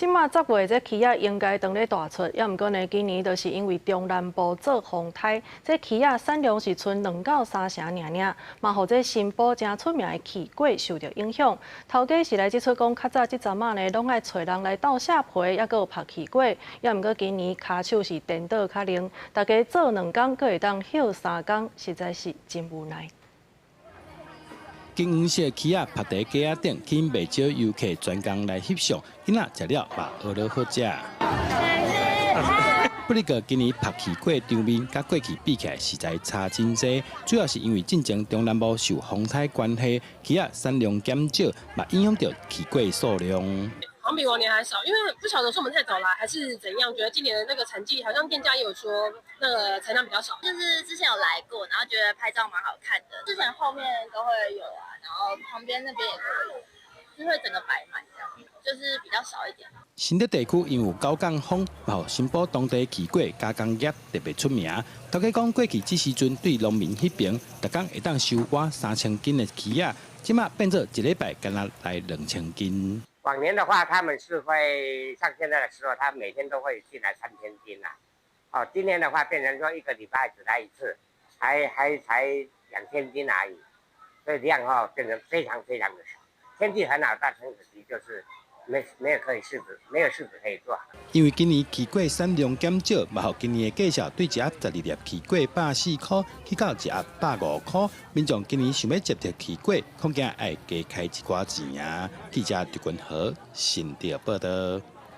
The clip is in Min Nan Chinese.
這馬10月這起仔應該當咧大出，猶毋過呢，今年就是因為中南部做風颱，這起仔產量是賰2到3成爾爾，嘛予這新埔誠出名的起粿受著影響。頭家是來指出講，較早這陣仔呢，攏愛揣人來鬥卸皮，猶閣有曝起粿，猶毋過今年跤手是顛倒較靈，大家做2工，閣會當歇3工，實在是真無奈。金黃色起仔曝佇架仔頂，吸引袂少遊客專工來翕相。囡仔食了嘛，學了好食。不過今年曝起粿場面，佮過去比起來實在差真濟。主要是因為進前中南部受風颱關係，起仔產量減少，嘛影響著起粿數量。好像比往年還少，因為不曉得是我們太早來還是怎樣，覺得今年的那個產季好像店家也有說那個產量比較少。就是之前有來過，然後覺得拍照蠻好看的。之前後面都會有啊，然後旁邊那邊也都有，就會整個擺滿這樣，就是比較少一點。新竹地區因有九降風，予新埔當地起粿加工業特別出名。頭家講過去這時陣對農民彼爿，逐工會當收倚3000斤的起仔，這馬變做一禮拜干焦來2000斤。往年的話，他們是會像現在的時候，他每天都會進來3000斤啦。哦，今年的話變成說一個禮拜只來一次，還才2000斤而已，所以量哈變成非常非常的少。天氣很好，但很可惜就是沒有可以柿子，沒有柿子可以做。因為今年起粿產量減少，嘛予今年的價數對一盒12粒起粿140塊，去到一盒150塊。民眾今年想欲接著起粿，恐驚愛加開一寡錢啊。記者陳君和新竹報導。